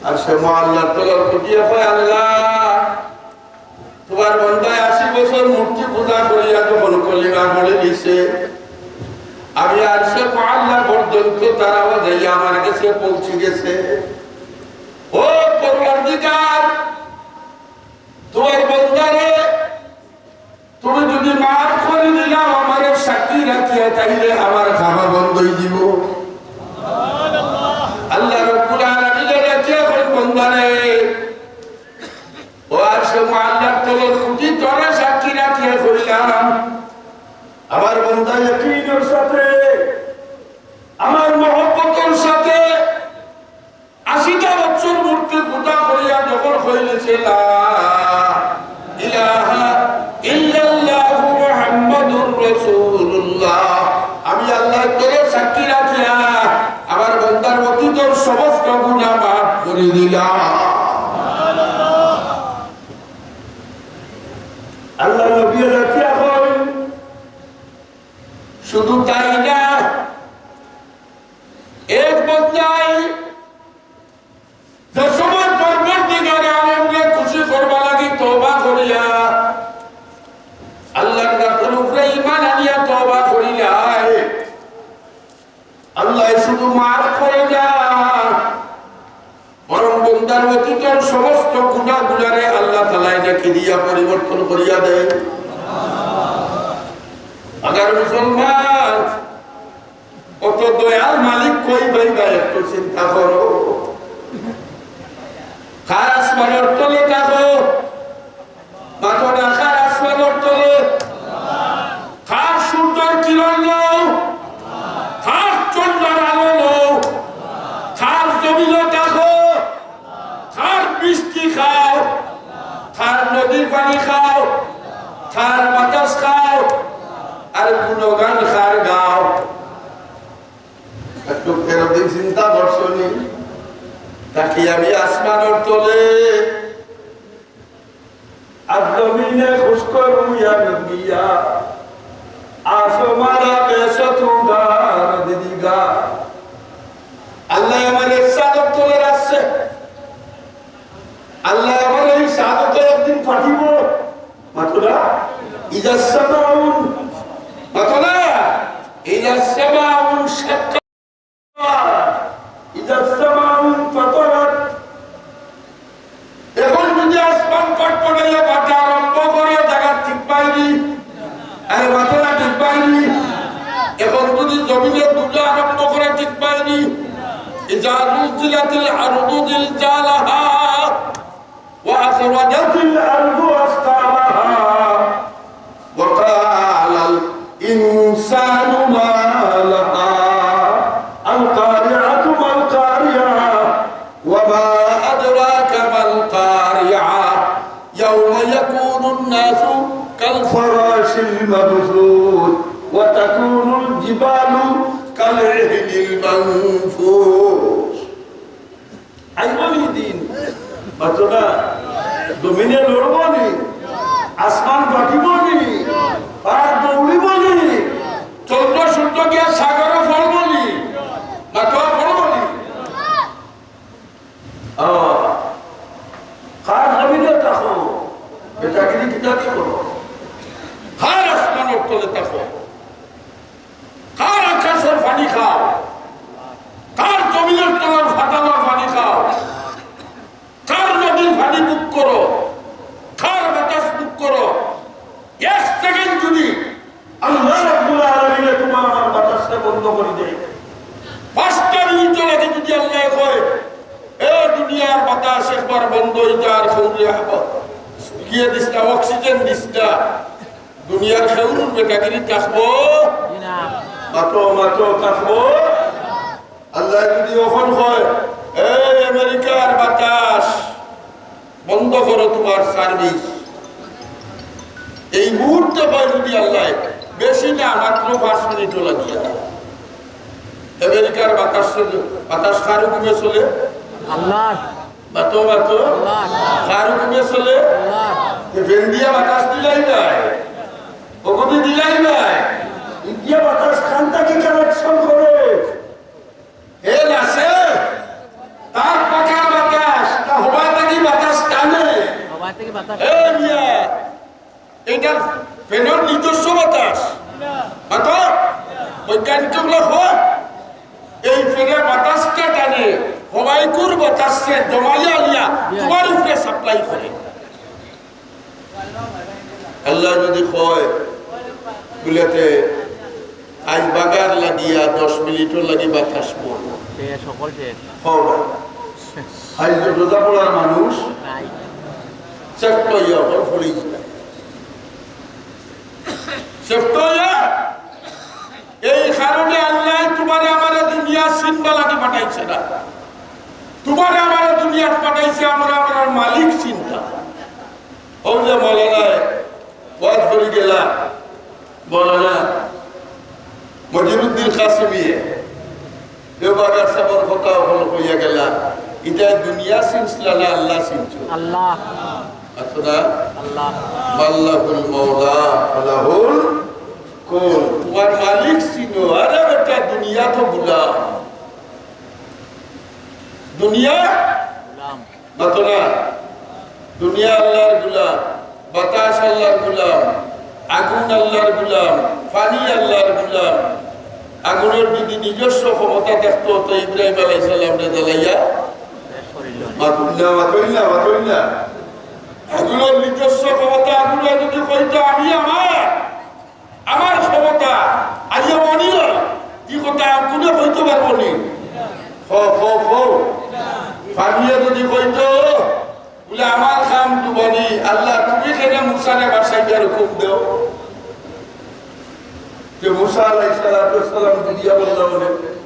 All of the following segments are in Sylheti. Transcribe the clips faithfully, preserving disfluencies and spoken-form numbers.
আরশে মুআল্লার তলর খুঁটিয়ে কয়, "আল্লাহ, তুমার বন্দায় আশি বছর মূর্তি পূজা করিয়া যখন কলিমা পড়ি দিছে, আমি আরশে মুআল্লা পর্যন্ত তার আওয়াজ আইয়া আমার গেছে পৌঁছি গেছে। ও পরওয়ারদিগার, তুমার বন্দারে তুমি যদি মাফ করি দিলাও আমারে সাক্ষী রাখিয়া, তাইলে আমার খাওয়া বন্ধ অই যিবো।" আল্লাহ রাব্বুল আলামিনে ডাকিয়া কইন, "বন্দারে, ও আরশে মুআল্লার তলর খুঁটি, তোরে সাক্ষী রাখিয়া কইলাম, আমার বন্দা ইয়াকিনর সাথে, আমার মহব্বতর সাথে আশিটা বছর মূর্তি পূজা করিয়া যখন কইলিছে, লা ইলাহা ইল্লাল্লাহু মুহাম্মাদুর রাসূলুল্লাহ, আমি আল্লাহ তোরে সাক্ষী রাখিয়া আমার বন্দার অতীতর সমস্ত গুনাহ মাফ করি দিলাম।" আল্লাহ নবী রাখিয়া কইন, শুধু তাই না, এক বন্দায় যে সময় পরওয়ারদিগারে আলমরে খুশি করবার লাগি তওবা করিয়া, আল্লাহর জাতর উপরে ঈমান আনিয়া তওবা করিলায়, আল্লায় শুধু মাফ করে না, বরং বন্দার অতীতর সমস্ত গুনাহগুলারে আল্লাহ তাআলায় নেকি দিয়া পরিবর্তন করিয়া দেয়। আগার মুসলমান, কত দয়াল মালিক কই পাইবা, একটু চিন্তা করো। কার আসমানর তলে থাকো, মাথো না, কার আসমানর তলে, কার সূর্যর কিরণ লও, কার চন্দ্রর আলো লও, কার জমিনো থাকো, কার বৃষ্টি খাও, কার নদীর পানি খাও, কার বাতাস খাও, আর গুণগান কার গাও। একটু ফেরত দিন চিন্তা করছো নি? তাকি আমি আসমানর তলে, আর জমিনে খুশক রুইয়া নদিয়া, আসমানা বেসত উদার দিদিগা। আল্লাহ আমার এক চাদর তলে রাখছে। আল্লাহ আমার এই চাদর তো একদিন ফাটিব। মাতলা, ইজা সামাউন, মাতলা, ইজা সামাউন শাক্কাত, ইজা সামাউন ফাতারাত। এখন যদি আসমান ফটফটাইয়া ফাটা আরম্ভ করে, জাগা ঠিক পাইনি, আরে মাতলা ঠিক পাইনি। এখন যদি জমিনে দুলা আরম্ভ করে, ঠিক পাইনি। ইজা জুলজিলাতিল আরদু জিলজালাহা। وأخرجت الأرض أثقالها وقال الإنسان ما لها القارعة ما القارعة وما أدراك ما القارعة يوم يكون الناس كالفراش المبثوث وتكون الجبال كالعهن المنفوش। আইব নি দিন? মাতো না। জমিনে লড়ব নি? আসমান ফাটিব নি? পাহাড় দৌড়িব নি? চন্দ্র সূর্য গিয়া সাগরে পড়ব নি? মাতো পড়ব নি? আহ, কার জমিনে থাকো? বেটাগিরি কিতা দি করো? কার আসমানর তলে থাকো? কার আকাশর পানি খাও? কার জমিনর তলর ফাটালর পানি খাও? কার নদীর পানি বুক করো? কার বাতাস বুক করো? এক সেকেন্ড যদি আল্লাহ রাব্বুল আলামিনে তোমার আমার বাতাসরে বন্ধ করি দেয়, পাঁচটা মিনিটর লাগি যদি আল্লায় কয়, "এ দুনিয়ার বাতাস একবার বন্ধ অই যা, আর সৌরে আবার গিয়া দিস না, অক্সিজেন দিস না।" দুনিয়ার কেউর বেটাগিরি থাকবো? জি না। মাতো, মাতো, থাকবো? আল্লায় যদি অখন কয়, "এই আমেরিকার বাতাস, বন্ধ করো তোমার সার্ভিস।" এই মুহূর্তে কয় যদি আল্লায়, বেশি না, মাত্র পাঁচ মিনিটও লাগিয়া। আমেরিকার বাতাস চলে, বাতাস কার হুকুমে চলে? আল্লাহ। মাতো, মাতো। আল্লাহ। কার হুকুমে চলে? আল্লাহ। এ ফ্যান দিয়া বাতাস দিলাই নাই। ওগুদি দিলাই নাই। ইন্ডিয়া বাতাস খান থাকি কালেকশন করে। হে নাচে, তার পাখার বাতাস, এ মিয়া, এইটার ফ্যানের নিজস্ব বাতাস। মাতো, বৈজ্ঞানিক অকলে কয়, এই ফ্যানের বাতাসটা টানে, হবাইকুর বাতাসে জমাইয়া লিয়া তোমার উপরে সাপ্লাই করে। আল্লায় যদি কয়, বুলেতে আইজ বাগার লাগিয়া দশ মিনিটর লাগি বাতাস বন্ধ। শেষ, সকল শেষ। কও না। আইজ তো রোজা পড়ার মানুষ নাই। শেষ তো ইয়া, হল ফুলি দিতা। শেষ তো ইয়া। এই কারণে আল্লায় তোমারে আমারে দুনিয়া চিনবার লাগি পাঠাইছে না। তোমারে আমারে দুনিয়াত পাঠাইছে, আমরা আমরার মালিক চিনতাম। অউ যে মৌলানায় ওয়াজ করি গেলা, মৌলানা মজিরুদ্দিন কাসিমিয়ে, কেউ বাগার সাবর কথা অকল কইয়া গেলা, ইটা দুনিয়া চিনছিলা না আল্লাহ চিনছো? আল্লাহ। আচ্ছা না? আল্লাহ। মাল্লাহুল মাওলা ফালাহুল কুল। তোমার মালিক চিনো, আরে বেটা দুনিয়া তো গুলাম। দুনিয়া গুলাম। মাতো না, দুনিয়া আল্লাহর গুলাম, বাতাস আল্লাহর গুলাম, আগুন আল্লাহর গুলাম, পানি আল্লাহর গুলাম। আগুনের যদি নিজস্ব ক্ষমতা থাকতো তো ইব্রাহিম আলাইহিস সালামরে জ্বালাইয়া মাতুল্লা, মাতুল্লা, মাতুল্লা। আগুনের নিজস্ব ক্ষমতা, আগুনে যদি কইতো আমি আমার, আমার ক্ষমতা, আইয়া মানি না, ই কথা আগুনে কইতো পারবো নি? হ, হ, হ। পানিয়ে যদি কইতো, বুলে, "আমার কাম ডুবানি, আল্লাহ, তুমি কেনে মুসারে ভাসাইবার হুকুম দেও?" যে মুসা আলাইহিস সালাতু ওয়াস সালাম ডুবিয়া বললা বলে,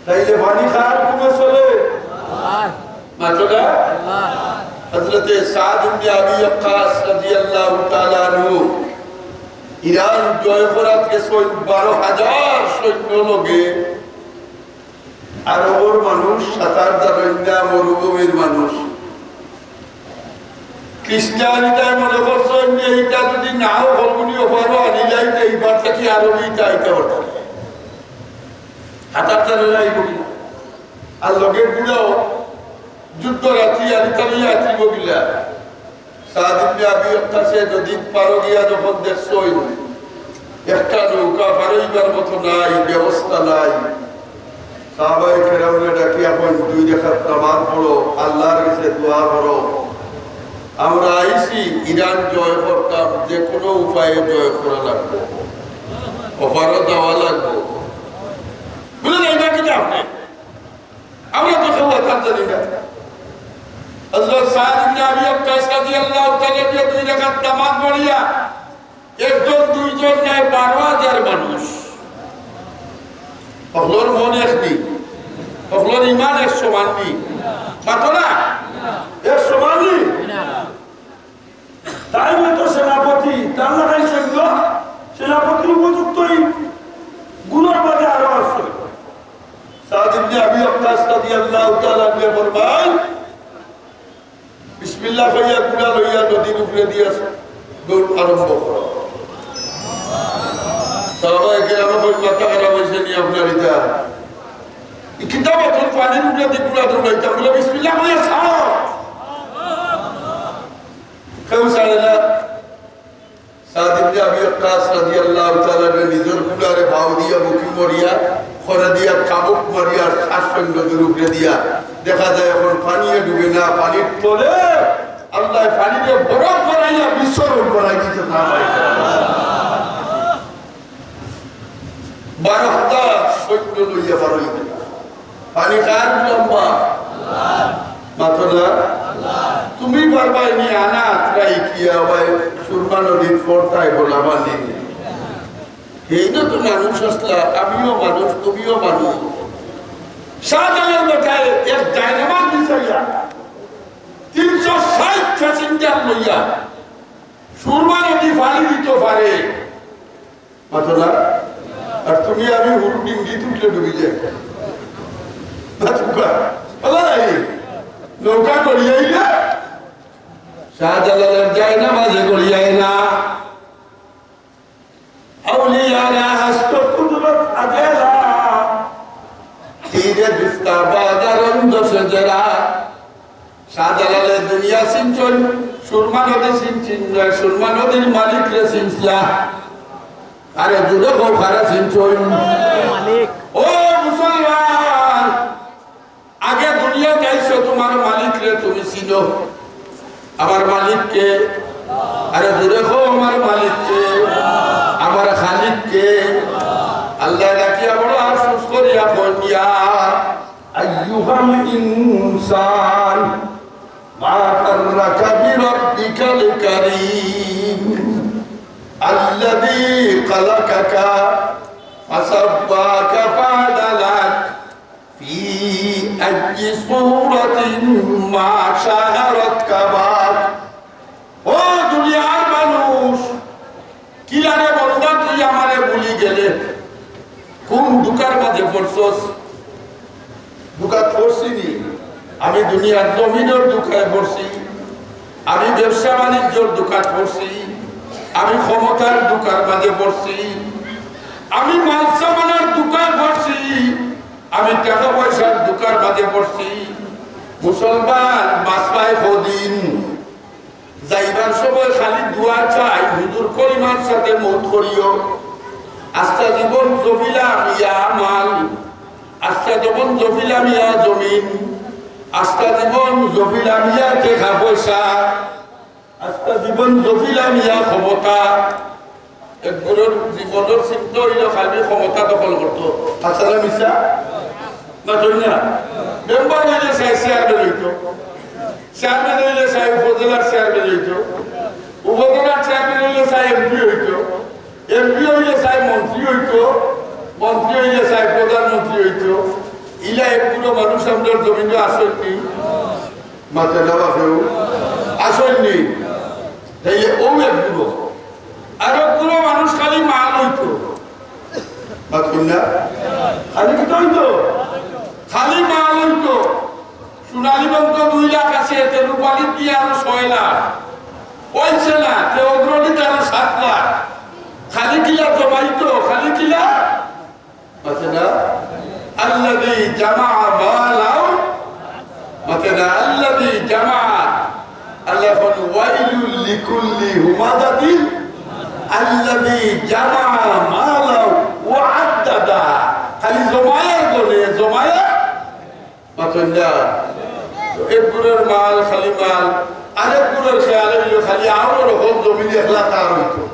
তাইলে পানি কার হুকুমে চলে? আল্লাহ। মাতো না? আল্লাহ। হযরতে সাদ ইবনে আবি ওয়াক্কাস রাদিয়াল্লাহু তাআলা আনহু ইরান জয় করাত গেছইন বারো হাজার সৈন্য লগে। আরবর মানুষ সাঁতার জানইন না, মরুভূমির মানুষ। খ্রিস্টান ইতায় মনে করছইন যে ইটা যদি নাও হগুনি ওপারো আনিলাইতে ইবার থাকি আরবি ইতা আইতা পারতো না। সাঁতার জানে না ইগুলি। আর লগে বুড়াও যুদ্ধ রাতি আর ইতা লইয়া আতিব গিলা। সাদ ইবনে আবি ওয়াক্কাসে নদীর পারো গিয়া যখন দেখছইন, একটা নৌকা পারইবার মতো নাই, ব্যবস্থা নাই। সাহাবায়ে কেরামরে ডাকিয়া কইন, "দুই রাকাত নামাজ পড়ো, আল্লাহর কাছে দোয়া করো। আমরা আইছি ইরান জয় করতাম, যে কোনো উপায়ে জয় করা লাগবো। ওপারো যাওয়া লাগবো।" বুলে, "যাইবা কিতা আপনে?" আমরা তো কেউ কথা জানি না। হযরত সাদ ইবনে আবি ওয়াক্কাস রাদিয়াল্লাহু তাআলা আনহু দুই রাকাত নামাজ পড়িয়া একজন দুইজন নায়, বারো হাজার মানুষ। হকলর মন এক নি, হকলর ইমান এক সমান নি। মাতো না? এক সমান নি? তাই হয়তো সেনাপতি, তার লাখান সৈন্য, সেনাপতির উপযুক্তই গুণর মাঝে আরো আছে। সাদ ইবনে আবি ওয়াক্কাস রাদিয়াল্লাহু তাআলা আনহু ফরমায়, "বিসমিল্লাহ কইয়া গুড়া লইয়া নদীর উপরে দিয়া দৌড় আরম্ভ করো।" সাহাবায়ে কেরামে কইন, "মাথা খারাপ অইছে নি আপনার ইটা? ই কিতা মতন পানির উপরে দি গুড়া দৌড়াইতাম?" বুলে, "বিসমিল্লাহ কইয়া ছাড়ো।" কেউ ছাড়ে না। সাদ ইবনে আবি ওয়াক্কাস রাদিয়াল্লাহু তাআলা আনহু নিজর গুড়ারে পাও দিয়া বুকি মরিয়া, খরা দিয়া চাবুক মারিয়া, শ্বাস সৈন্য দুরুপরে দিয়া। দেখা যায় এখন পানিয়ে ডুবে না, পানির তলে আল্লায় পানিরে বরফ বানাইয়া বিশ্বরূপ বানাই দিছে। বারো হাজার সৈন্য লইয়া বারোই দিন। পানি কার লম্বা? মাতো না? তুমি পারবায় নি আনা আত্রাই কি আবায় সুরমা নদীর পর্দায় বলা পানি? এই না তো মানুষ আসলা, আমিও মানুষ, তুমিও মানুষ। শাহজালাল বেটায় এক ডায়নামাইট মিসাইল তিনশো ষাট প্যাসেঞ্জার লইয়া সুরমা নদী পানি দিতে পারে। মাতো না? আর তুমি আমি হুরু ডিঙ্গি তুললে ডুবি যাই। মাতো না? আল্লাহ নাই। নৌকা গড়িয়াই না। শাহজালালের যায় না, মাঝে গড়িয়াই না। আউলিয়ারা হাস্ত কুদরত আজেরা। তীরে দুস্তা বাজারন দশে জেরা। শাহজালালে দুনিয়া চিনছইন, সুরমা নদী চিনছইন না, সুরমা নদীর মালিকরে চিনছলা? আরে জোরে কও, কারে চিনছইন? মালিক। ও মুসলমান, আগে দুনিয়াত আইছো, তুমার মালিকরে তুমি চিনো? আমার মালিক কে? আরে জোরে কও, আমার মালিক কে? আমার খালিক কে? আল্লায় ডাকিয়া বড় আফসোস করিয়া কইন, ইয়া আইয়ুহাল ইনসান, ما غرك بربك الكريم الذي خلقك فسواك فعدلك في أي صورة ما شاء ركبك. ও দুনিয়ার মানুষ, কিলারে বন্দা তুই আমারে ভুলি গেলে? কোন ধুকার মাঝে পড়ছস? ধুকাত পড়ছি নি? আমি দুনিয়ার জমিনর ধুকায় পড়ছি, আমি ব্যবসা বাণিজ্যর ধুকাত পড়ছি, আমি ক্ষমতার ধুকার মাঝে পড়ছি, আমি মাল সামানার ধুকায় পড়ছি, আমি টাকা পয়সার ধুকার মাঝে পড়ছি। মুসলমান, বাঁচবায় কদিন? যাইবার সময় খালি দোয়া চাই, হুজুর কলিমার সাথে মউত করিও। আস্তা জীবন জবিলাম ইয়া মাল, আস্তা জীবন জবিলাম ইয়া জমিন, আস্তা জীবন জবিলাম ইয়া টেকা পয়সা, আস্তা জীবন জবিলাম ইয়া ক্ষমতা। এক বুড়োর জীবনর চিন্তা অইলো খালি ক্ষমতা দখল করতো। হাছা না মিছা? না, ঠিক না? মেম্বার অইলে চায় চেয়ারম্যান অইতো, চেয়ারম্যান অইলে চায় উপজেলার চেয়ারম্যান অইতো, উপজেলার চেয়ারম্যান অইলে চায় এমপি অইতো, এমপি অইলে চায় মন্ত্রী অইতো, মন্ত্রী অইলে চায় প্রধানমন্ত্রী অইতো। ইলা এক বুড়ো মানুষ আমরার জমিনো আছইন নি? মাতে না বাপেও আছইন নি? তাইলে ও এক বুড়ো, আর এক বুড়ো মানুষ খালি মাল অইতো। মাতইন না? খালি কিতা অইতো? খালি মাল অইতো। সোনালী ব্যাংকো দুই লাখ আছে, এতে রূপালী দিয়া আরো ছয় লাখ। অইছে না, তে অগ্রণী তার সাত লাখ। খালি কিলা জমাইতো, খালি কিলা? মাতে না? আল্লাযী জামা মালাও, মাতে না? আল্লাযী জামা, আল্লাহ বলেন, "ওয়াইলুল লিকুল্লি হুমাযাতিন আল্লাযী জামা মালাও ওয়া আদ্দাদা।" খালি জমায়া গনে, জমায়া। মাতইন না? তো এক গুরুর মাল, খালি মাল, আরেক গুরুর খেয়াল অইলো খালি আওর হক জমিন একলা তার অইতো।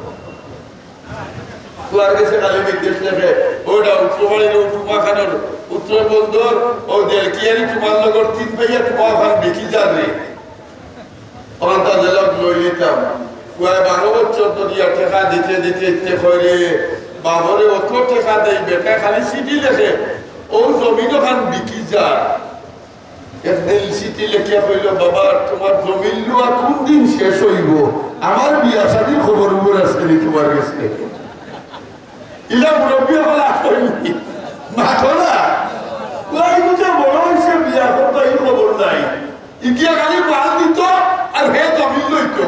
ফুয়ার গেছে খালি বিদেশ লেখে, ওটা উত্তরবাড়ির ও টুমা খানোর উত্তর বন্দর, ও দেলকিয়ারি টুমার লগর তিন ভাইয়া টুমা খান বিকি যার রে। অখন তা জেলা লই নিতাম। ফুয়ায় বারো বছর ধরিয়া টেকা দিতে দিতে ইতে কয় রে, বাবরে অত টেকা দেই, বেটা খালি চিঠি লেখে, ও জমিন ওখান বিকি যার। একদিন চিঠি লেখিয়া কইল, "বাবা, তোমার জমিন লওয়া কোন দিন শেষ অইবো? আমার বিয়া শাদির খবর উবর আছে নি তোমার গেছে?" ইলা মুরব্বি অকল আছইন নি? মাতো না। কই বুঝে বড় অইছে, বিয়া করতো, ই খবর নাই। ইগিয়া খালি মাল দিত আর হে জমিন লইত।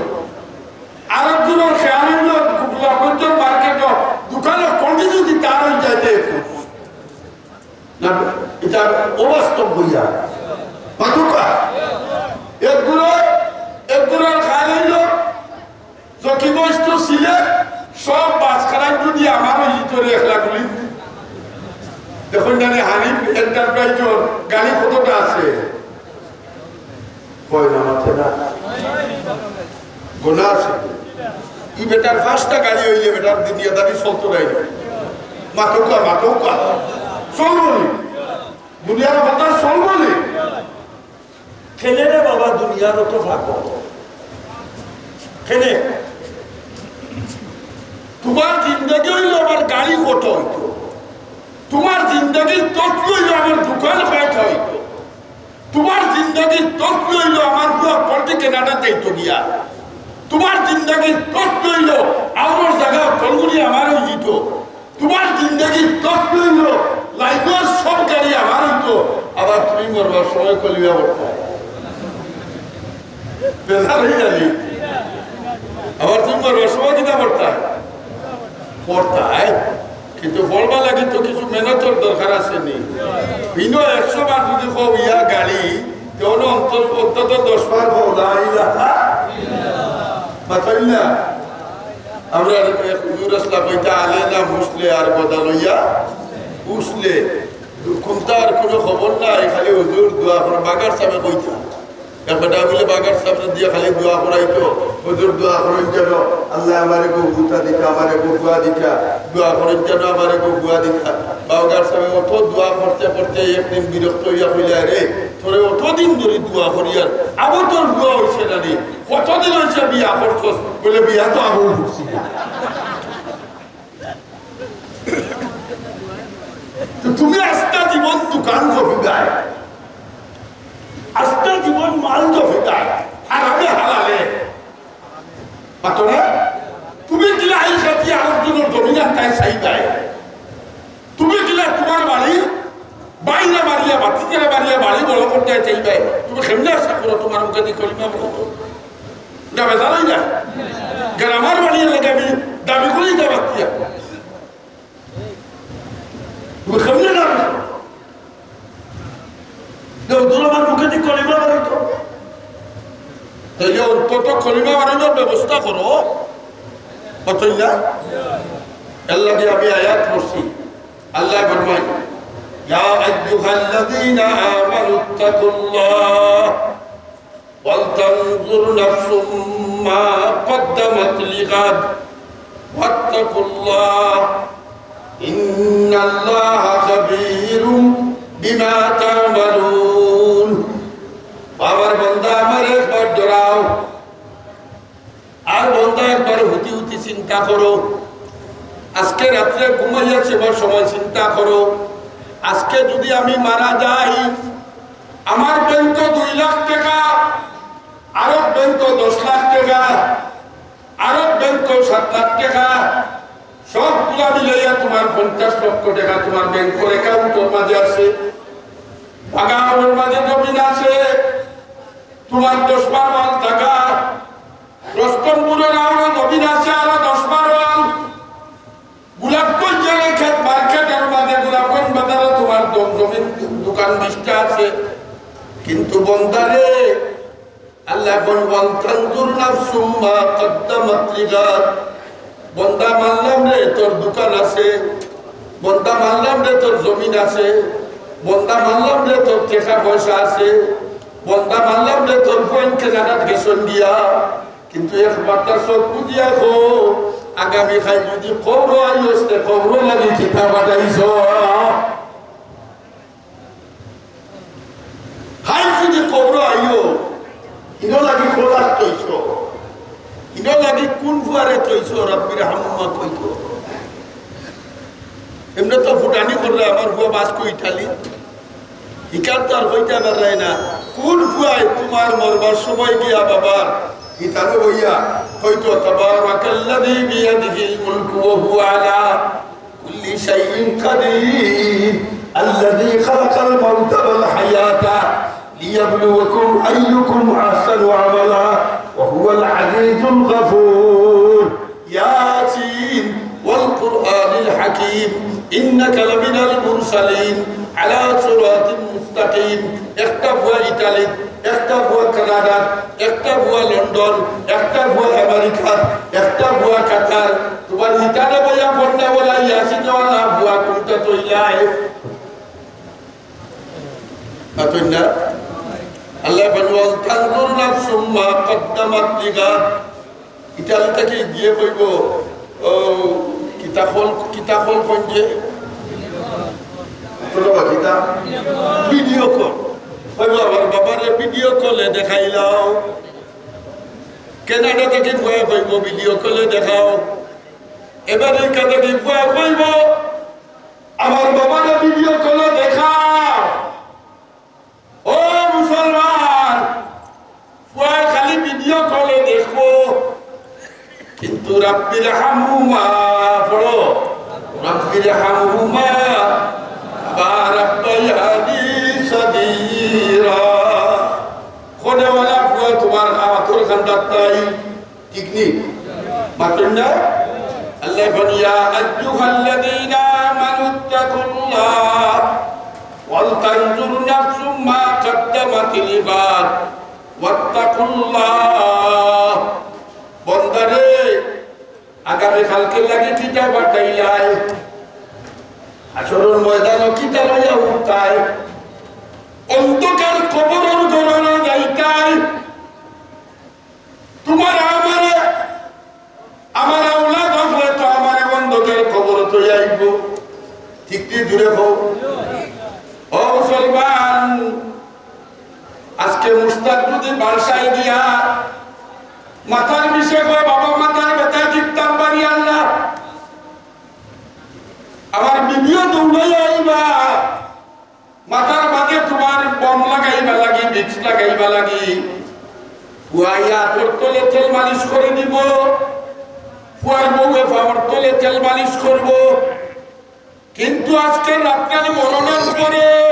আরক গুরুর খেয়াল অইল, গোলাপগঞ্জর মার্কেটো দোকানো কোনটি যদি তার অই যাইতে একটু। না, ইটা অবাস্তব বলিয়া। মাতুকা। এক গুরু, এক গুরুর খাল অইল, জকিগঞ্জ to সিলেট, সব বাস খারাপ যদি আমার অই ভিতরে একলা গুলি। দেখুন জানি হানিফ এন্টারপ্রাইজর গাড়ি কতটা আছে? কয় না, মাতে না। গোনা আছে। ই বেটার পাঁচটা গাড়ি অইলে বেটার দুনিয়াদারি চলতো নাই। মাতউক্কা, মাতউক্কা। চলবো নি? দুনিয়ার কথা চলবো নি? কেনে রে বাবা দুনিয়ার অত ভাগ? কেনে? তোমার জিন্দেগি অইল আমার গাড়ি কত অইতো। তোমার জিন্দেগির তসবি অইল আমার দোকান কয়টা অইতো। তোমার জিন্দেগির তসবি অইল আমার পুয়া পড়তে কানাডা যাইতো গিয়া। তোমার জিন্দেগির তসবি অইল আমার জাগা কলগুলি আমার অই যিত। তোমার জিন্দেগির তসবি অইল লাইফর সব গাড়ি আমার অইতো। আবার তুমি মরবার সময় কলিজা পড়তায়। বেজার অই যাবি। আবার তুমি মরবার সময় কিতা পড়তায়? পড়তায়। কিন্তু পড়বার লাগি তো কিছু মেহনতর দরকার আছে নি? বিনো একশো বার যদি কও ইয়া গাড়ি, তে অন্তত দশ বার কও লা ইলাহা। মাতইন না। আমরার এক হুজুর আছলা, কইতা আলে না মুসলে আর গদা লইয়া উসলে। কুনটার কুনু খবর নাই, খালি হুজুর দোয়া করো, বাগার সাবে কইতা। এক বেটা বুলে বাগার সাবরে দিয়া খালি দোয়া করাইতো, "হুজুর দোয়া করইন যেন আল্লায় আমারে বউ দুটা দিতা, আমারে বউ ফুয়া দিতা, দোয়া করইন যেন আমারে বউ ফুয়া দিতা।" বাগার সাবে অত দোয়া করতে করতে একদিন বিরক্ত অইয়া কইলা, "রে, তোরে অতদিন ধরি দোয়া করিয়ার, আবো তোর ফুয়া অইছে না নি? কতদিন অইছে বিয়া করছস?" বুলে, "বিয়া তো আবো করছি না।" তো তুমি আস্তা জীবন দোকান জমিদার, আস্তা জীবন মাল জমিদার, হারামে হালালে। পাতো না? তুমি কিলা আইসা কি আরেকজনর জমিন আনতায় চাইবায়? তুমি কিলা তুমার বাড়ি বাইরে বাড়িয়া, বাতিজারে বাড়িয়া বাড়ি বড় করতায় চাইবায়? তুমি কেমনে আশা করো তুমার মুখে দি কলিমা বলো তো? না, বেজারাই না। গ্রামার বাড়ির লাগে আমি দাবি করি না বাতিয়া। তুমি কেমনে দাবি করো? যে হুজুর আমার মুখে দি কলিমা বাড়াইতো। তাইলে অন্তত কলিমা বাড়ানোর ব্যবস্থা করো। বুঝছইন না? এর লাগি আমি আয়াত পড়ছি। আল্লায় ফরমাইন, "ইয়া আইয়ুহাল্লাযীনা আমানু ইত্তাকুল্লাহ ওয়ালতানজুর নাফসুম মা কদ্দামাত লিগাদ ওয়াত্তাকুল্লাহ ইন্নাল্লাহা খাবীরুম বিমা তা'মালুন।" ও আমার বান্দা, আমারে একবার ডরাও। আর বন্দা একবার হুতি হুতি চিন্তা করো, আজকে রাত্রে ঘুমাইয়া যাইবার সময় চিন্তা করো, আজকে যদি আমি মারা যাই, আমার ব্যাংকো দুই লাখ টেকা, আরক ব্যাংকো দশ লাখ টেকা, আরক ব্যাংকো সাত লাখ টেকা, সবগুলা মিলাইয়া তুমার পঞ্চাশ লক্ষ টেকা তুমার ব্যাংকর অ্যাকাউন্টর মাঝে আছে, বাগানর মাঝে জমিন আছে, তুমার দশ বারো আল জাগা, রস্তমপুরর আরো জমিন আছে, আরো দশ বারো আল। গোলাপগঞ্জর ক্ষেত মার্কেটর মাঝে, গোলাপগঞ্জ বাজারো তুমার দ-, জমিন, দোকান বিশটা আছে। কিন্তু বন্দারে, আল্লায় কইন, "ওয়ালতানজুর নাফসুম মা কদ্দামাত লিগাদ।" বন্দা মানলাম রে, তোর দোকান আছে। বন্দা মানলাম রে, তোর জমিন আছে। বন্দা মানলাম রে, তোর টেকা পয়সা আছে। বন্দা মানলাম রে, তোর বইন কানাডাত গেছইন গিয়া। কিন্তু একবারটা চউখ বুজিয়া কও, আগামী কাইল যদি কবরো আইস, তে কবরর লাগি কিতা বানাইছ? কাইল যদি কবরো আইও, ইনো লাগি কলার থইছ, ইনো লাগি কুন ফুয়ারে থইছ, রব্বির হামহুমা কইতো। এমনে তো ফুটানি করলে আমার ফুয়া বাস কই ইটালি। ইখান তো আর কইতা পাররায় না। কুন ফুয়ায় তুমার মরবার সময় গিয়া বাবার ইতারে বইয়া কইতো, "তাবারাকাল্লাযী বিয়াদিহিল মুলকু ওয়া হুয়া আলা কুল্লি শাইইন কাদির, আল্লাযী খালাকাল মাউতা ওয়াল হায়াতা লিয়াবলুয়াকুম আইয়ুকুম আহসানু আমালা ওয়া হুয়াল আজিজুল গাফুর।" ইয়াসিন ওয়াল কুরআনিল হাকিম, ইন্নাকা লামিনাল মুরসালিন আলা সিরাতিম মুস্তাকিম। একটা ফুয়া ইটালিত, একটা ফুয়া কানাডাত, একটা ফুয়া লন্ডন, একটা ফুয়া আমেরিকাত, একটা ফুয়া কাতার। তুমার ইতারে বইয়া পড়না ওলা ইয়াসিন ওলা ফুয়া কুনটা তৈলায়? না তো না। আল্লায় বলেন, "ওয়াল তানজুর নাফসুম মা কদ্দামাত লিগাদ।" ইতালি থাকি গিয়া কইবো, "ও, কিতা কল, কিতা কল কইন যে?" কিতা? Video call. কইবো, "আমার বাবারে ভিডিও কলে দেখাইলাও।" কানাডা থাকি ফুয়ায় কইবো, "ভিডিও কলে দেখাও।" আমেরিকা থাকি ফুয়ায় কইবো, "আমার বাবারে ভিডিও কলে দেখাও।" ও মুসলমান, ফুয়ায় খালি ভিডিও কলে দেখবো, কিন্তু রাব্বির হামহুমা পড়ো, রাব্বির হামহুমা কামা রাব্বায়ানি সাগীরা। কনে ওলা ফুয়া তুমার আতর খান্দাত নাই, ঠিক নি? মাতইন না? আল্লায় বলেন, "ইয়া আইয়ুহাল্লাযীনা আমানু ইত্তাকুল্লাহ ওয়াল তানজুর নাফসুম মা কাদ্দামাত লিগাদ ওয়াত্তাকুল্লাহ।" আগামী কালকে লাগি কিতা পাঠাইলায়? হাশরর ময়দানো কিতা লইয়া উঠতায়? অন্ধকার কবরর ঘরো যাইতায়। তুমার আমারে, আমার আওলাদ অকলে তো আমারে অন্ধকার কবরো থইয়া আইবো। ঠিক নি? জুরে কও। ও মুসলমান, আজকে মুস্তাক যদি বাসায় গিয়া মাথার বিষে কয়, "বাবা, মাথার ব্যথায় টিকতাম পারি না, আমার বিবিও দৌড়াইয়া আইবা।" মাথার মাঝে তুমার বোম লাগাইবা লাগি, বিক্স লাগাইবা লাগি। ফুয়ায় আতর তলে তেল মালিশ করি দিবো, ফুয়ার বউয়ে পাওর তলে তেল মালিশ করবো। কিন্তু আজকে রাত্রে মরণর পরে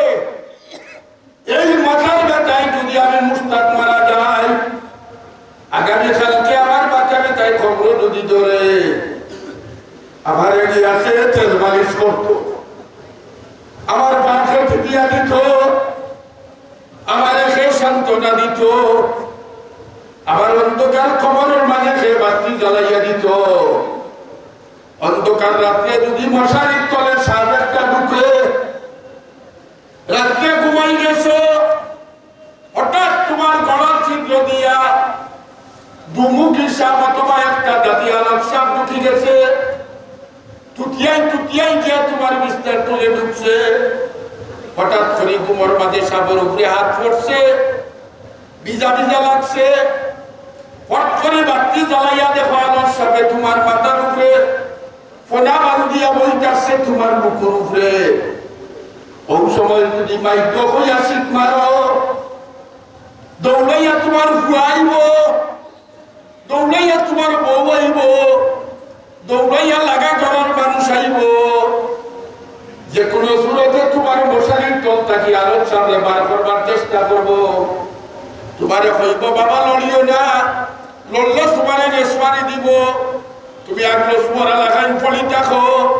এই মাথার ব্যথায় যদি আমি মুস্তাক মারা যাই, আগামী কালকে আমার মাথা ব্যথায় কবরো যদি ধরে, আমারে নিয়া কে তেল মালিশ করতো, আমার পাশে টিপিয়া দিতো, আমারে কে সান্ত্বনা দিতো, আমার অন্ধকার কবরর মাঝে কে বাতি জ্বালাইয়া দিতো। অন্ধকার রাত্রে যদি মশারির তলে সাপ একটা ঢুকে, রাত্রে ঘুমাই গেছো, হঠাৎ তুমার গলার ছিদ্র দিয়া দুমুখী সাপ অথবা একটা দাঁতিয়ালা সাপ ঢুকি গেছে, তুতিয়াই তুতিয়াই গিয়া তুমার বিছনার তলে ঢুকছে। হঠাৎ করি ঘুমর মাঝে সাপর উপরে হাত পড়ছে, ভিজা ভিজা লাগছে। ফট করি বাতি জ্বালাইয়া দেখো, আলোর সাথে তুমার মাথার উপরে ফনা বান্ধিয়া বইতাছে তুমার বুকুর উপরে। অউ সময় যদি মাইক কইয়া চিৎ মারো, দৌড়াইয়া তুমার ফুয়া আইবো, দৌড়াইয়া তুমার বউ আইবো, দৌড়াইয়া লাগা ঘরর মানুষ আইবো। যে কোনো সুরতে তুমার মশারির তল থাকি আলোর সামনে বার করবার চেষ্টা করবো। তুমারে কইবো, "বাবা, লড়িও না, লড়লে তুমারে নেসওয়ারি দিবো, তুমি আগলো সুয়ারা লাগাইন পড়ি থাকো।"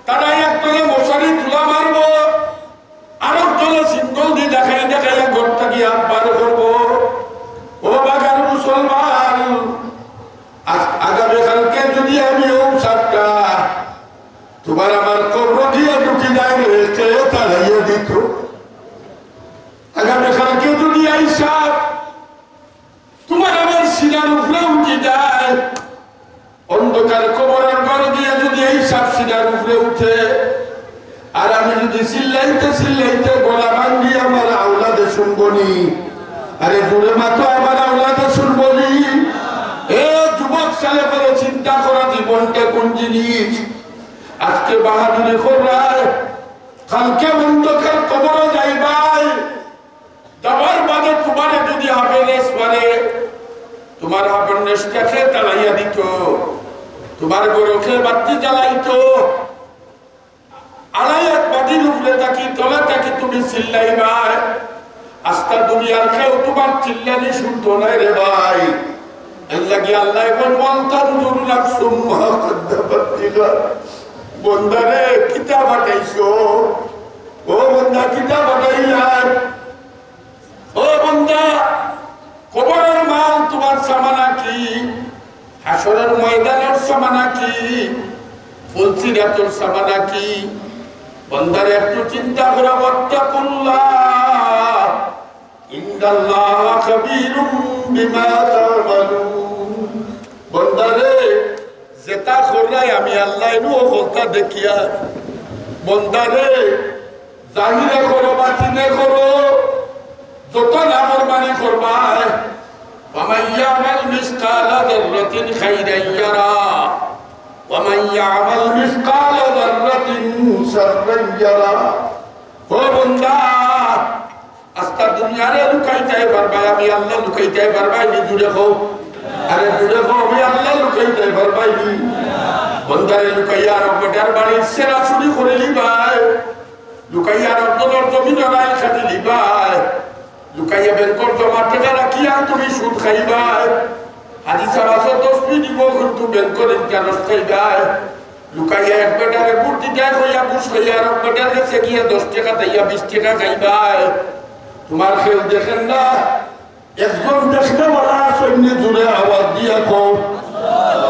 তারা এক তলে মশারি তুলা মারবো, আরক তলে সিঙ্গল দি দেখাই দেখাই ঘর থাকি আব্বার করবো। ও বাগার মুসলমান, আজ, আগামী কালকে যদি আমি অউ সাপটা তুমার আমার কবরো গিয়া ঢুকি যায় রে, কে তাড়াইয়া দিতো? আগামী কালকে যদি এই সাপ তুমার আমার সিনার উপরে উঠি যায়, অন্ধকার কবরর ঘরো গিয়া যদি এই সাপ সিনার উপরে উঠে, আর আমি যদি চিল্লাইতে চিল্লাইতে গলা ভাঙ্গি আমার আওলাদে শুনবো নি, আরে জুরে মাতো, আমার আওলাদে শুনবো নি। এ যুবক ছেলে, করে চিন্তা করা জীবনটা কোন জিনিস। আজকে বাহাদুরি কররায়, কালকে অন্ধকার কবরো যাইবায়। যাওয়ার বাদে তুমারে যদি হাফে নেসওয়ারে, তুমার হাফে নেসটা কে তাড়াইয়া দিতো, তুমার ঘরো কে বাতি জ্বালাইতো, আড়াই এক বাতির উপরে থাকি, তলে থাকি তুমি চিল্লাইবায়, আস্তা দুনিয়ার কেউ তুমার চিল্লানি শুনতো নায় রে ভাই। এর লাগি আল্লায় কইন, "ওয়ালতানজুর নাফসুম মা কদ্দামাত লিগাদ।" বন্দারে, কিতা পাঠাইছো? ও বন্দা, কিতা পাঠাইলায়? ও বন্দা, কবরর মাল তুমার সামানা কি? হাশরর ময়দানর সামানা কি? ফুলসিরাতর সামানা কি? বন্দারে, একটু চিন্তা করো, ওয়াত্তাকুল্লাহ, ইন্নাল্লাহা খাবীরুম বিমা তা'মালুন। বন্দারে, যেতা কররায় আমি আল্লায় নু হকলতা দেখিয়ার। বন্দারে, জাহিরে করো, বাতিনে করো, যত নাফরমানি করবায়, ওয়া মান ইয়া'মাল মিসকালা যাররাতিন খাইরান ইয়ারা, ওয়া মান ইয়া'মাল মিসকালা যাররাতিন শাররান ইয়ারা। ও বন্দা, আস্তা দুনিয়ারে লুকাইতায় পারবায়, আমি আল্লাহ লুকাইতায় পারবায় নি? জুরে কও। আরে জুরে কও, আমি আল্লাহ লুকাইতায় পারবায় নি? বন্দারে, লুকাইয়া আরক বেটার বাড়ির সেরা চুরি করিলিবায়, লুকাইয়া আরক দলর জমিনর আইল কাটিলিবায়, লুকাইয়া ব্যাংকর জমা টেকা রাখিয়া তুমি সুদ খাইবায়। হাজি সাব আছে, তসবি দিবো, কিন্তু ব্যাংকর interest খাইবায়। লুকাইয়া এক বেটারে ভোট দিতায় কইয়া ঘুষ খাইয়া আরক বেটার গেছে গিয়া দশ টেকা চাইয়া বিশ টেকা খাইবায়। তুমার কেউ দেখের না? একজন দেখনেওয়ালা আছইন নি? জুরে আওয়াজ দিয়া কও।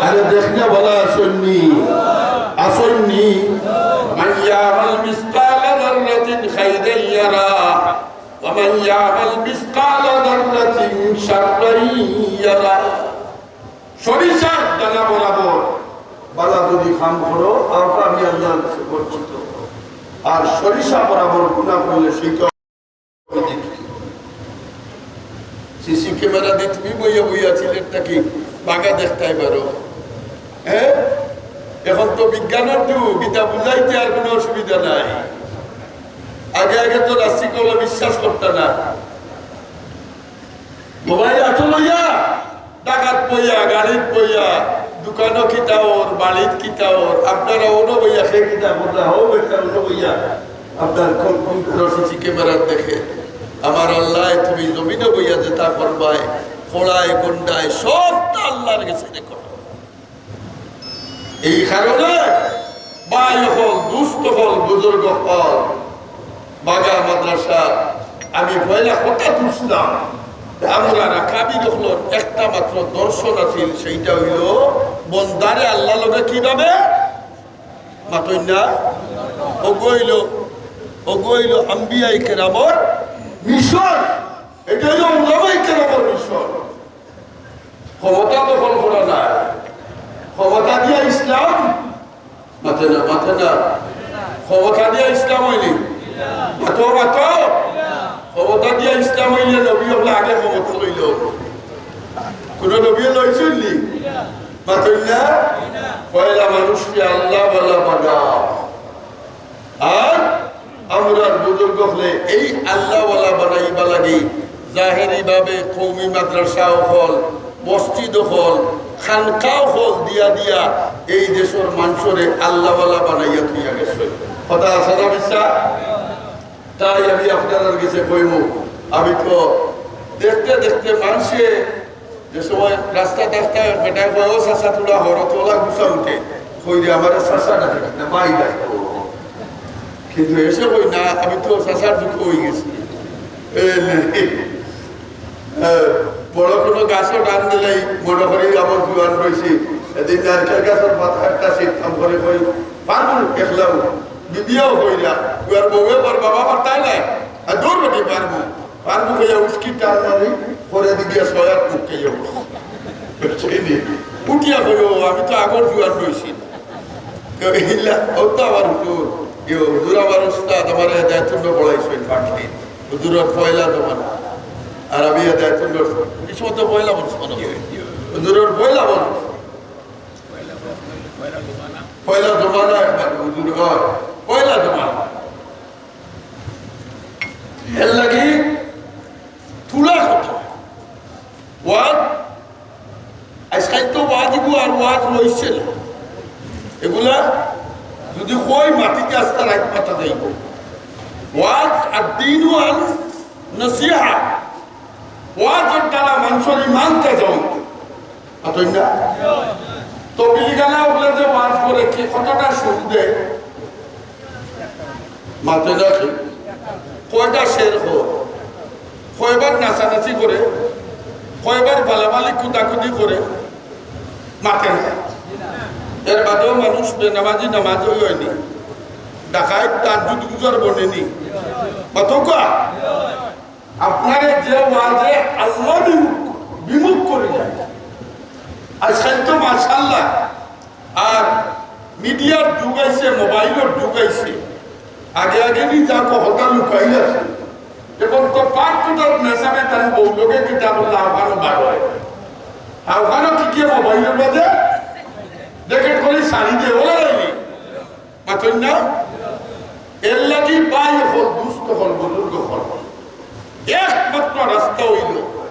আর আরে দেখনেওয়ালা আছইন নি? আছইন নি? من يعمل مثقال ذرة خيرا يره ومن يعمل مثقال ذرة شرا يره। সরিষার দানা বরাবর বালা যদি কাম করো, আর আমি আল্লাহর কাছে পরিচিত। আর সরিষা বরাবর গুনাহ করলে সেইটা সিসি ক্যামেরা দি তুমি বইয়া বইয়া সিলেটটা কি বাগা দেখতায় পারো। হ্যাঁ, এখন তো বিজ্ঞানের যুগ, ইতা বুঝাইতে আর কোনো অসুবিধা নাই। আগে আগে তো নাস্তিক অকলে বিশ্বাস করতা না। মোবাইল আতো লইয়া, ডাকাত বইয়া, গাড়িত বইয়া, দোকানো কিতা অর, বাড়িত কিতা অর, আপনারা অনো বইয়া, সে কিতা করলা, হো বেটা অনো বইয়া, আপনার কম্পিউটার, সিসি ক্যামেরা দেখে। আমার আল্লাহ, তুমি জমিনো বইয়া যেতা করবায়, খোড়ায়, গন্ডায়, সবতা আল্লাহর গেছে রেকর্ড। এই কারণে ভাই অকল, দুস্ত অকল, বুজুর্গ অকল, বাগা মাদ্রাসা, আমি পয়লা কথা বুঝলাম, আমরা রাকাবি অকলর একটা মাত্র দর্শন আছিল, সেইটা অইলো বন্দারে আল্লাহর লগে কিভাবে মাতইন না? অগু অইলো, অগু অইলো আম্বিয়ায়ে কেরামর মিশন, এটা অইলো উলামায়ে কেরামর মিশন। ক্ষমতা দখল করা না, ক্ষমতা দিয়া ইসলাম মাতে না, মাতে না। ক্ষমতা দিয়া ইসলাম অয়নি? মাতো, মাতো। ক্ষমতা দিয়া ইসলাম অইলে নবী অকলে আগে ক্ষমতা লইলো। কোনো নবী লইছইন নি? মাতইন না? পয়লা মানুষরে আল্লাহওয়ালা বানাও। আর আমরার বুজুর্গ অকলে এই আল্লাহওয়ালা বানাইবা লাগি জাহেরিভাবে কওমি মাদ্রাসা অকল, মসজিদ অকল, খানকা অকল দিয়া দিয়া এই দেশর মানষরে আল্লাহওয়ালা বানাইয়া থইয়া গেছে। কথা আছে না মিছা? তাই আমি আপনারার গেছে কইমু, আমি তো দেখতে দেখতে মানষে যে সময় রাস্তা রাস্তায় বেটায় কয়, "ও চাচা, থুড়া হরতলা গুছা উঠে।" কই রে, আমারে চাচা ডাকে না, ভাই ডাকে। কিন্তু এসে কই না, আমি তো চাচার যুগ অই গেছি। এ, এ, বড় কোনো গাছও টান দিলেই মনে করি আমার জুয়ান রইছি। এদিন নারকেল গাছর পাতা একটা ছিটতাম করে কই, "পারবো একলাও।" বিবিয়াও কই না, তুই আর বউয়ে কর, "বাবা, পারতায় না।" আর দৌড় বেটি পারবো। পারবো কইয়া উস্কি টান মারি, পরে দিকে ছয় আট মুখ খাইয়া উঠছি। বুঝলি? উঠিয়া কইও, "আমি তো আগর জুয়ান রইছি না।" তো ইলা, ও তো আবার হুজুর, ইয়ে, হুজুর আমার উস্তাদ, আমার হেদায়তুল্লাহ পড়াইছেন পাখি। হুজুরর পয়লা জমানা। আর আমি হেদায়তুল্লাহ, এই সময় তো পয়লা বর্ষ মনে হয়। হুজুরর পয়লা বর্ষ। পয়লা জমানা একবার হুজুর হয়। পয়লা জমানা। এর লাগি তুলা কথা। ওয়াজ, আজকাল তো ওয়াজ ইগু আর ওয়াজ রইছে না। এগুলা যদি কই মাটিতে আস্তা রাইত পাতা যাইব। ওয়াজ আর দিন ওয়াজ নসিহা। ওয়াজর দ্বারা মানষর ইমান তাজা অইতো। মাতইন না? তবলিগালা অকলে যে ওয়াজ করে, কি কতটা সুখ দেয়? মাতে না কি? কয়টা শের কয়? কয়বার নাচানাচি করে? কয়বার বালাবালি কুদাকুদি করে? মাতে না। এর বাদেও মানুষ বেনামাজি নামাজও অয়নি, ডাকাইত তার দুধ গুজার বনেনি। মাতউক্কা? আপনারে যে ওয়াজে আল্লাহ বিমুখ, বিমুখ করি যায়। আজকাল তো মাশাআল্লাহ, আর মিডিয়ার যুগ আইছে, মোবাইলর যুগ আইছে। আগে আগে নি যা কথা লুকাইল আছে, এখন তো পাঁচ কোটার নেশাবে তার বউ লোকে কিতাবুল্লাহ আহ্বানও বার হয়। আহ্বানও কি কি মোবাইলর মাঝে দেখে করে শাড়ি দিয়ে ওরা যায়নি। মাতইন না? এর লাগি ভাই অকল, দুস্ত অকল, বুজুর্গ অকল, একমাত্র রাস্তা অইলো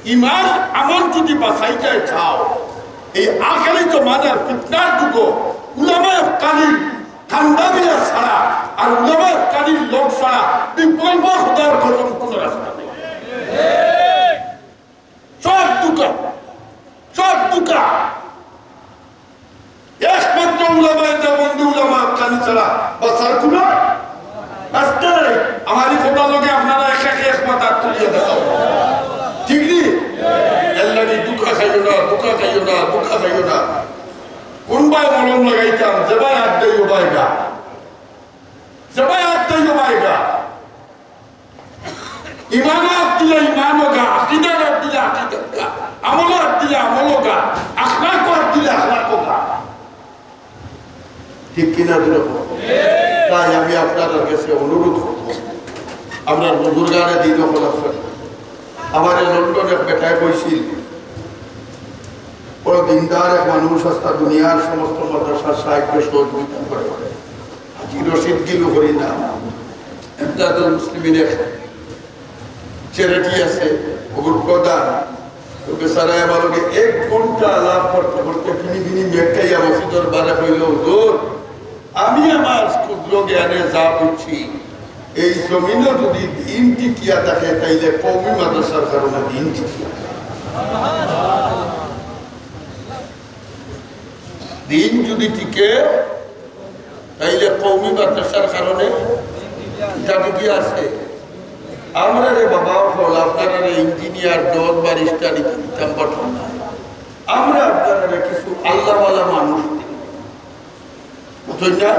ইমান আমল যদি বাঁচাইতে চাও, এই আখেরি জমানার ফিতনার যুগো উলামায়ে কামিল কান্দাবিয়া ছাড়া আর উলামায়ে কামিল লোক ছাড়া বিকল্প খোদার কসম কোনো রাস্তা নেই। সব ধুকা, সব ধুকা। একমাত্র উলামায়ে দেওবন্দি উলামায়ে হাক্কানি ছাড়া বাঁচার কোনো রাস্তা নাই। আমার এই কথার লগে আপনারা এক এক এক মাথা তুলিয়া দেখাও, ঠিক নি? এর লাগি ধুকা খাইও না, ধুকা খাইও না, ধুকা খাইও না। কোন বায় মলম লাগাইতাম? যে বায় আত দেয় ও বায় গা, যে বায় আত দেয় ও বায় গা। ইমান আত দিলে ইমানও গা, আকিদার আত দিলে আকিদার গা, আমল আত দিলে আমলও গা, আখলাক আত দিলে আখলাকও গা। ঠিক কিনা জোরে কও? তাই আমি আপনারার কাছে অনুরোধ করব, আমরার বুজুর্গানে দিন অকল আছইন। আমারে লন্ডন এক বেটায় কইছিল, বড় দিনদার এক মানুষ, আস্তা দুনিয়ার সমস্ত মাদ্রাসার সাহায্য সহযোগিতা করে। হাজি রশিদ গিলু করি না, ইমদাদুল মুসলিমিন এক charity আছে, ওগুর প্রধান। তো বেচারায় আমার লগে এক ঘন্টা আলাপ করতে করতে ফিনি ফিনি মেঘ খাইয়া মসজিদর বারে কইল, "হুজুর, আমি আমার ক্ষুদ্র জ্ঞানে যা বুঝছি, এই জমিনও যদি দিন টিকিয়া থাকে, তাইলে কওমি মাদ্রাসার কারণে দিন টিকিয়া থাকে।" দিন যদি টিকে, তাইলে কওমি মাদ্রাসার কারণে ইটা যদি আছে। আমরারে বাবা অকল, আপনারারে ইঞ্জিনিয়ার, জজ, ব্যারিস্টার ইতা দিতাম পারতাম না। আমরা আপনারারে কিছু আল্লাহওয়ালা মানুষ দিই। বুঝছইন না?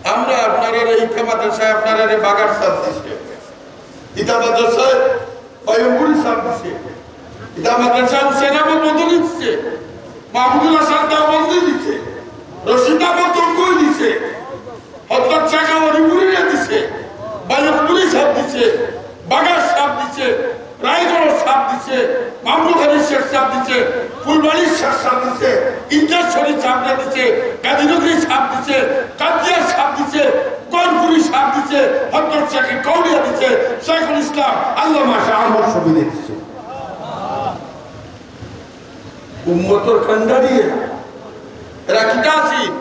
আমরা আপনারারে ইটা মাদ্রাসায় আপনারারে বাগার সাব দিছে। ইটা মাদ্রাসায় বায়মপুরি সাব দিছে। ইটা মাদ্রাসায় হুসেন আহমদ মদনী দিছে। মাহমুদুল হাসান দেওবন্দি দিছে। রশিদ আহমদ গঙ্গুই দিছে। হযরত শাহ হরিপুরিরে দিছে। বায়মপুরি সাব দিছে। বাগার সাব দিছে। রায়গড়র সাব দিছে। মামলুক আলী শেখ সাব দিছে। ফুলবাড়ির শেখ সাব দিছে। ইন্দাসপুরি সাবরে দিছে। গাজীনগরী সাব দিছে। কাদিয়ার সাব দিছে। গহরপুরি সাব দিছে। হযরত শাহ কৌড়িয়া দিছে। শেখুল ইসলাম আল্লামা শাহ আহমদ শফিরে দিছে। উম্মতর কান্ডারি এরা। এরা কিতা আছিল?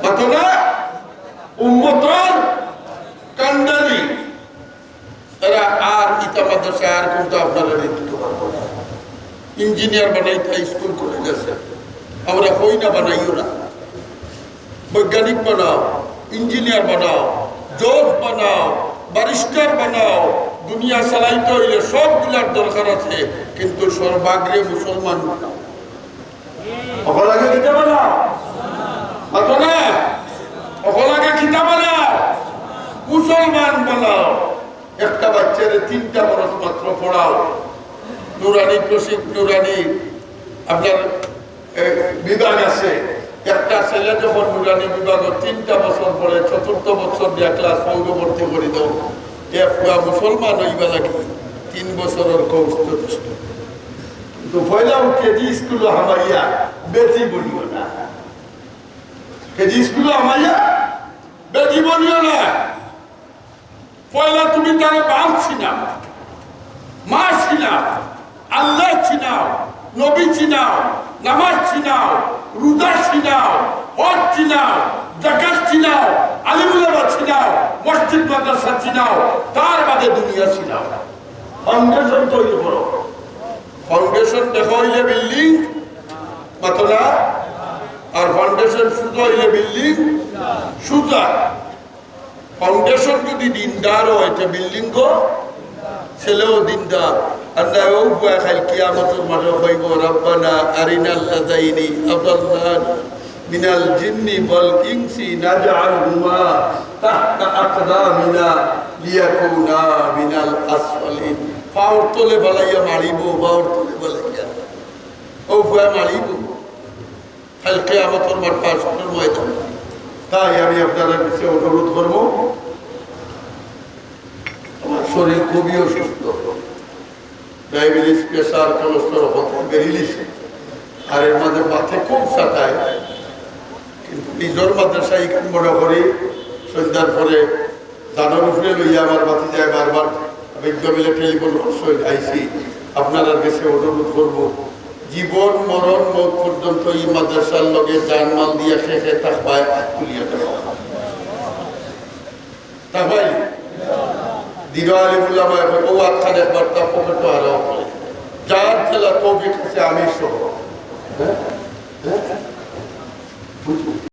মাতো না? উম্মতর কান্ডারি। এরা আর ইতা মাদ্রাসায় আর কোনটা আপনারারে দিতো পারবো না। ইঞ্জিনিয়ার বানাইতা স্কুল কলেজ আছে, আমরা কই না বানাইও না। বৈজ্ঞানিক বানাও, ইঞ্জিনিয়ার বানাও, জজ বানাও, ব্যারিস্টার বানাও। দুনিয়া চালাইতে অইলে সবগুলার দরকার আছে, কিন্তু সর্বাগ্রে মুসলমান বানাও। অকল আগে কিতা বানাও? মাতো না? অকল আগে কিতা বানাও? মুসলমান বানাও। একটা বাচ্চারে তিনটা বরস মাত্র পড়াও, নুরানি প্রশিক-, নুরানি আপনার, এ, বিভাগ আছে। একটা ছেলে যখন নুরানি বিভাগো তিনটা বছর পড়ে, চতুর্থ বছর দিয়া ক্লাস ফোরো ভর্তি করি দাও, এ পুরা মুসলমান অইবার লাগি তিন বছরর কোর্স যথেষ্ট। কিন্তু পয়লা কেজি স্কুলো হামাইয়া বেটি বনিও না, কেজি স্কুলো হামাইয়া বেটি বনিও না। পয়লা তুমি তারে বাপ চিনাও, মা চিনাও, আল্লাহ চিনাও, নবী চিনাও, নামাজ চিনাও, রোজা চিনাও, হজ চিনাও, যাকাত চিনাও, আলিম উলামা চিনাও, মসজিদ মাদ্রাসা চিনাও, তার বাদে দুনিয়া চিনাও। ফাউন্ডেশন তৈরি করো। ফাউন্ডেশন দেখা অইলে বিল্ডিং, মাতো না? আর ফাউন্ডেশন সুজা অইলে বিল্ডিং সুজা। ফাউন্ডেশন যদি দিনদার অয়, তে বিল্ডিংও ছেলেও দিনদার। আর না, অউ পুয়ায় কাইল কিয়ামতর মাঠো কইবো, "রাব্বানা আরিনাল্লাযাইনি আদাল্লানা মিনাল জিন্নি ওয়াল ইনসি নাজআলহুমা তাহতা আকদামিনা লিয়াকুনা মিনাল আসফালিন।" পাওর তলে ফালাইয়া মারিবো, পাওর তলে ফালাইয়া। অউ পুয়ায় মারিবো। কাইল কিয়ামতর মাঠো হাশরর ময়দান। তাই আমি আপনারার কাছে অনুরোধ করবো, আমার শরীর খুবই অসুস্থ, ডায়াবেটিস, প্রেশার, কোলেস্টেরল হকল বেড়িলিছে, আর এর মাঝে মাথা খুব সাতায়, কিন্তু নিজর মাদ্রাসা ইখান মনে করি সন্ধ্যার পরে জানর উপরে লইয়া আমার ভাতিজায় বারবার বিজ্ঞ মিলে টেলিফোন করছইন, আইছি। আপনারার কাছে অনুরোধ করবো, জীবন মরণ মউত পর্যন্ত ই মাদ্রাসার লগে জানমাল দিয়া কে কে থাকবায়, আত তুলিয়া দেখাও। থাকবায়? দিন আলিম উলামায় কয়, "অউ আতখান একবার তার পকেটো হারাও।" যার যেলা তৌফিক আছে, আমি সহ। হ্যাঁ? হ্যাঁ? বুঝলি?